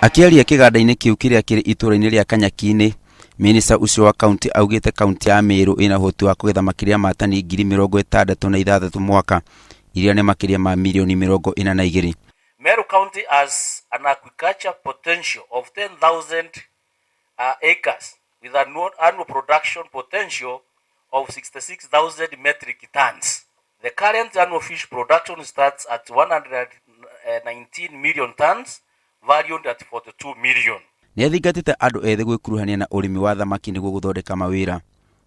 Akĩaria kĩganda-inĩ kĩu kĩrĩa kĩrĩ itũũra-inĩ rĩa Kanyaki-inĩ, minista ũcio wa kaunti augĩte kaunti ya Meru ĩna ũhoti wa kũgetha makĩria ma tani 66,000 mwaka, iria nĩ makĩria ma mirioni 42. Meru County has an aquaculture potential of 10,000 acres with an annual production potential of 66,000 metric tons. The current annual fish production starts at 119 million tons, valued at 42 million. Nĩ athingatĩte andũ ethĩ gwĩkuruhania na ũrĩmi wa thamaki nĩguo gũthondeka mawĩra.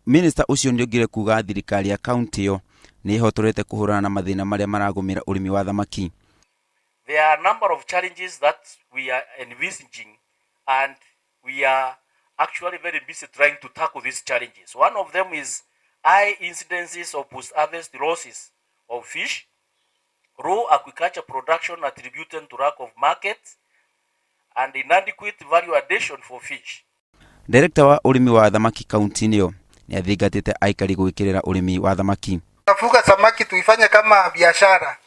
Minista ũcio nĩongire kuga thirikari ya kaunti ĩyo nĩ ĩhotorete kũhũrana na mathĩna marĩa maragũmĩra ũrĩmi wa thamaki. There are a number of challenges that we are envisaging, and we are actually very busy trying to tackle these challenges. One of them is high incidences of post-harvest losses of fish, low aquaculture production attributed to lack of markets, and inadequate value addition for fish. Direkta wa ũrĩmi wa thamaki kaunti-inĩ ĩyo nĩ athingatĩte aikari gwĩkĩrĩra ũrĩmi wa thamaki. Tunafuga samaki tuifanye kama biashara.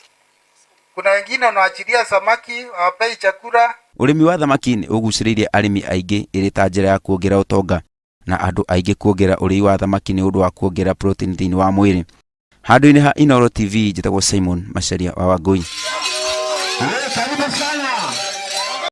Kuna wengine wanaachilia samaki hawapei chakula. Ũrĩmi wa thamaki nĩ ũgucĩrĩirie arĩmi aingĩ ĩrĩ ta njĩra ya kuongerera ũtonga na andũ aingĩ kuongerera ũrĩi wa thamaki nĩ ũndũ wa kuongerera protein thĩinĩ wa mwĩrĩ. Handũ-inĩ ha Inooro TV, njĩtagwo Simon Macharia wa Wangui. Karibu sana.